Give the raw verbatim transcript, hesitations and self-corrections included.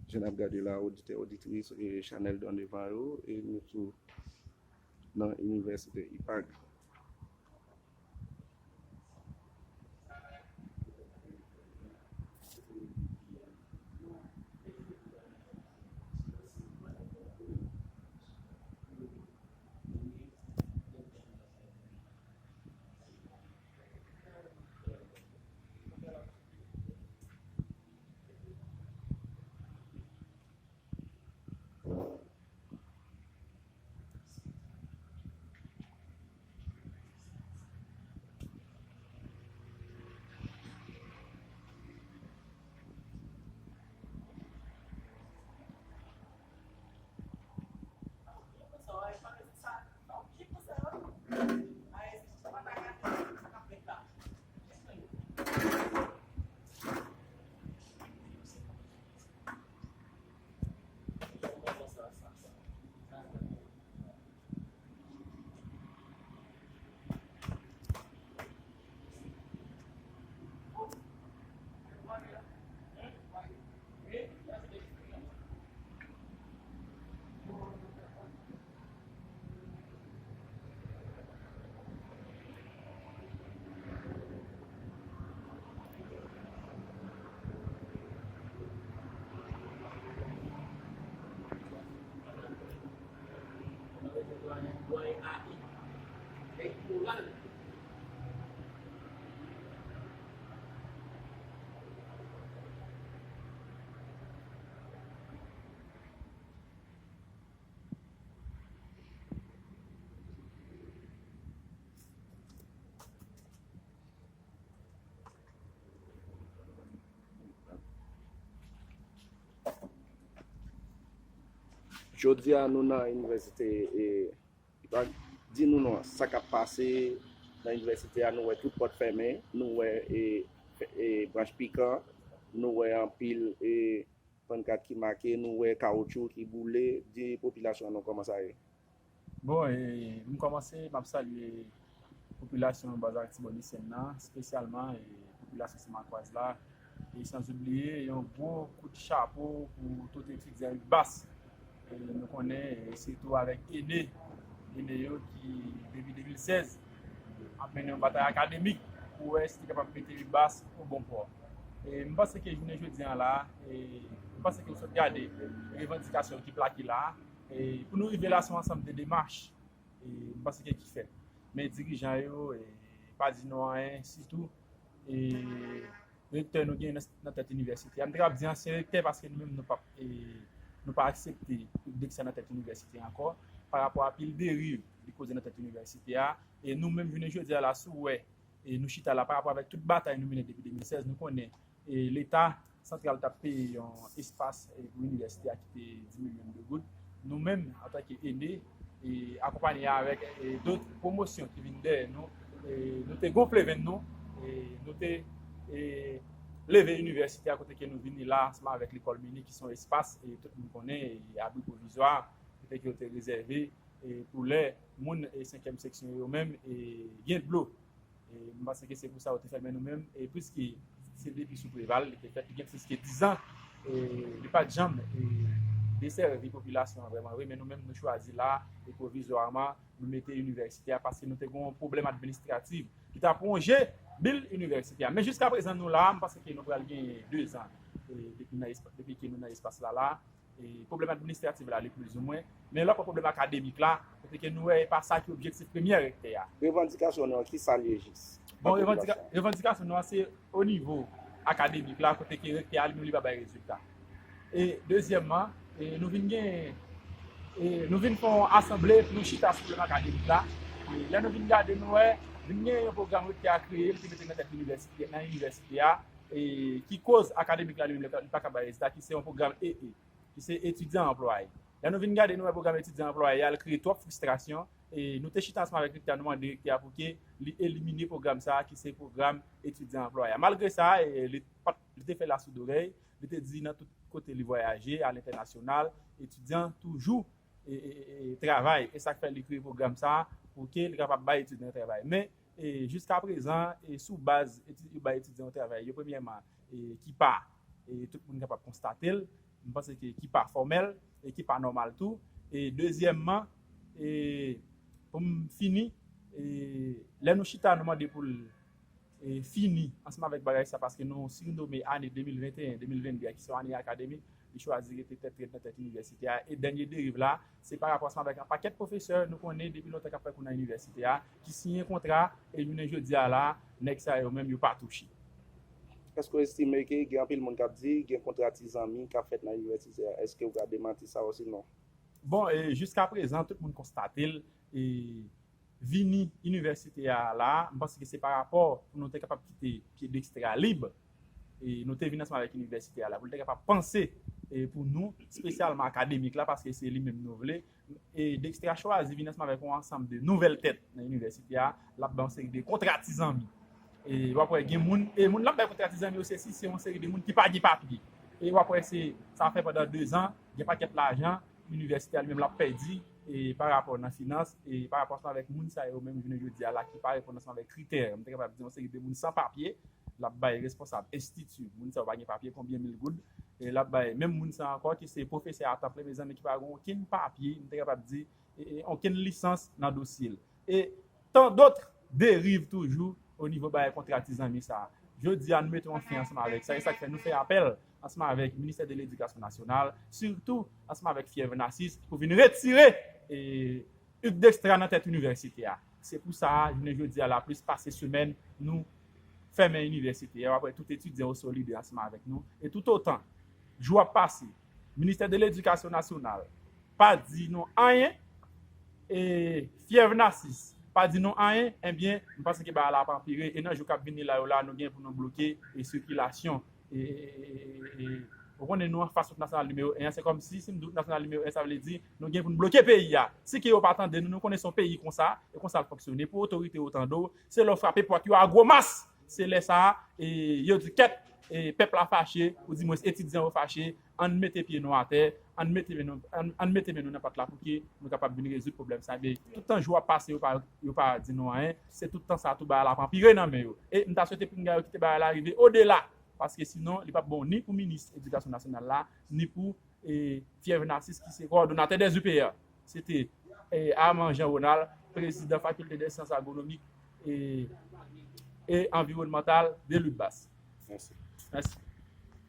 Jan n ap gade la, oditè, oditris, e chanèl Don Devan yo, e nou tou nan Inivèsite IPAG. Jodi a, nou nan inivèsite, e, di nou non, sa k ap pase nan inivèsite a, nou wè tout pòt fèmen, nou wè, e, e, branch pikan, nou wè anpil, e, pannkat ki make, nou wè kawotchou ki boule, di popilasyon an non kòman sa ye. Bon, e, m kòmanse, m ap salye popilasyon baz Artibonisièn nan, espesyalman, e, popilasyon Senmakwaz la. E san oubliye, yon gwo kout chapo pou tout etidyan UCBAS. E, nou konnen, e, sitou avèk ENE, ENE yo ki, depi de mil sèz, ap mennen yon batay akademik pou wè si li kapab mete UCBAS o bon pò. E, m panse ke jounen jodi a la, e, m panse ke w sot gade revandikasyon ki plake la, e, pou nou rive la, se yon ansanm de demach. E, m panse ke ki fèt. Men dirijan yo, e, pa di nou anyen, sitou, e, rektè nou gen nan, nan tèt inivèsite a. M te ka ap di ansyen rektè paske nou menm nou pa, e, nou pa aksepte Dexter nan tèt inivèsite a ankò, pa rapò a pil deriv li koze nan tèt inivèsite a. E nou menm, jounen jodi a la, si w wè, e, nou chita la pa rapò avèk tout batay nou mennen depi de mil sèz, nou konnen, e, Leta santral t ap peye yon espas, e, pou inivèsite a ki te di milyon de goud. Nou menm, antanke ENE, e, akonpanye avèk, e, dòt pwomosyon ki vin dèyè nou, e, nou te gonfle venn nou, e, nou te, e, leve inivèsite a kote ke nou vini la ansanm avèk lekòl Mini ki se yon espas, e, tout moun konnen, e, abri pwovizwa, kote ke yo te rezève, e, pou lè moun, e, senkyèm seksyon yo menm, e, gen dlo. E m panse ke se pou sa yo te fèmen nou menm, e piske se depi sou Preval li te fèt, li gen plis ke diz an, e li pa t janm, e, desèvi popilasyon an vrèman vre, men nou menm nou chwazi la, e pwovizwaman, nou mete inivèsite a, paske nou te gen yon pwoblèm administratif ki t ap wonje bil inivèsite a. Men jiska prezan nou la, m panse ke nou pral gen de zan, e, depi nan espa-, depi ke nou nan espas la la, e, pwoblèm administratif la, li plizoumwen. Men lè w pran pwoblèm akademik la, kote ke nou wè e pa sa ki objektif premye rektè a. Revandikasyon nou an, ki sa l ye jis? Bon, revandika-, revandikasyon nou an, se o nivo akademik la, kote ke rektè a li menm li pa bay rezilta. E dezyèmman, e nou vin gen, e nou vin fè yon asanble pou nou chita sou pwoblèm akademik la. E lè nou vin gade, nou wè, vin gen yon pwogram rektè a kreye, li te mete nan tèt inivèsite, nan inivèsite a, e ki koz akademik la li menm li pa ka bay rezilta, ki se yon pwogram E E, ki se etidyan anplwaye. Lè nou vin gade, nou wè pwogram etidyan anplwaye a, l kreye twòp fristrasyon. E nou te chita ansanm avèk rektè a, nou mande rektè a pou ke li elimine pwogram sa a, ki se pwogram etidyan anplwaye a. Malgre sa, e, li pa t, li te fè l asou dorèy, li te di nan tout kote li vwayaje, alentènasyonal, etidyan toujou, e, e, e, e, travay. E sa k fè li kreye pwogram sa a, pou ke li kapab bay etidyan yo travay. Men, e, jiska prezan, e, sou baz eti-, yo bay etidyan yo travay yo, premyèman, e, ki pa, e, tout moun kapab konstate l, M panse ke ki pa fòmèl e ki pa nòmal tou. E dezyèmman, e pou m fini, e lè nou chita, nou mande pou l e fini ansanm avèk bagay sa, paske nou sirinome ane de mil venteyen, de mil vennde a, ki se yon ane akademik, li chwazi rete tèt rèd nan tèt inivèsite a. E dènye deriv la, se pa rapò ansanm avèk yon pakèt pwofesè nou konnen depi lontan k ap fè kou nan inivèsite a, ki siyen kontra, e jounen jodi a la, nèg sa yo menm yo pa touche. Èske w estime ke gen anpil moun k ap di gen kontra ti zanmi k ap fèt nan inivèsite a? Èske w ka demanti sa osinon? Bon, e jiska prezan, tout moun konstate l. E vini inivèsite a la, m panse ke se pa rapò pou nou te kapab kite pye Dextra lib. E nou te vin ansanm avèk inivèsite a la pou l te kapab panse e pou nou, espesyalman akademik la, paske se li menm nou vle. E Dextra chwazi vin ansanm avèk yon ansanm de nouvèl tèt nan inivèsite a, l ap bay yon seri de kontra ti zanmi. E w ap wè gen moun, e moun l ap bay kontra ti zanmi yo se si se yon seri de moun ki pa gen papye. E w ap wè se sa fè pandan de zan, gen pakèt lajan inivèsite a li menm l ap pèdi e pa rapò nan finans e pa rapò ansanm avèk moun sa yo menm jounen jodi a la ki pa reponn ansanm avèk kritè, m te kapab di yon seri de moun san papye, l ap bay responsab enstiti, moun sa yo pa gen papye konbyen mil goud, e l ap bay menm moun sa ankò ki se pwofesè a tanp lan, mezanmi, ki pa gen okenn papye, m te kapab di, e, e, okenn lisans nan dosye l. E tant d'autres deriv toujou o nivo bagay kontra ti zanmi sa. Jodi a, nou mete yon fen ansanm avèk sa. E sa k fè nou fè apèl ansanm avèk Ministè de Ledikasyon Nasyonal, sitou ansanm avèk Fièv Nasis, pou vin retire e, Hugues Dextra nan tèt inivèsite a. Se pou sa, jounen jodi a la, plis pase semèn, nou fèmen inivèsite a. W ap wè tout etidyan yo solidè ansanm avèk nou. E toutotan jou ap pase, Ministè de Ledikasyon Nasyonal pa di nou anyen, e Fièv Nasis pa di nou anyen, ebyen, m panse ke bagay la ap anpire. E nan jou k ap vini la yo la, nou gen pou nou bloke e sikilasyon. E, e, e, e, e, ou konnen nou anfas wout nasyonal nimewo en an, se kòmsi, si m di wout nasyonal nimewo en, sa vle di nou gen pou n bloke peyi a. Si ke yo pa tande nou, nou konnen se yon peyi konsa, e konsa l fonksyone. Pou otorite yo tande w, se lè w frape pòt yo a gwo mas. Se lè sa a, e, yo di kèt, e, pèp la fache, oudimwens etidyan yo fache, ann mete pye nou atè, ann mete men nou, ann, ann mete men nou nan pòt la pou ke nou kapab vin rezoud pwoblèm sa. Men tout tan jou ap pase, yo pa, yo pa di nou anyen, se tout tan sa tou bagay la ap anpire nan men yo. E m ta swete pinga yo kite bagay la rive odela, paske sinon li p ap bon ni pou minis edikasyon nasyonal la, ni pou e, Fièv Nasis ki se kowòdonatè dè U P R. Se te e, Armand Jean Ronald, prezidan Fakilte dè Syans Agwonomik e, e Anviwònmantal de Lilbas. Mèsi. Mèsi.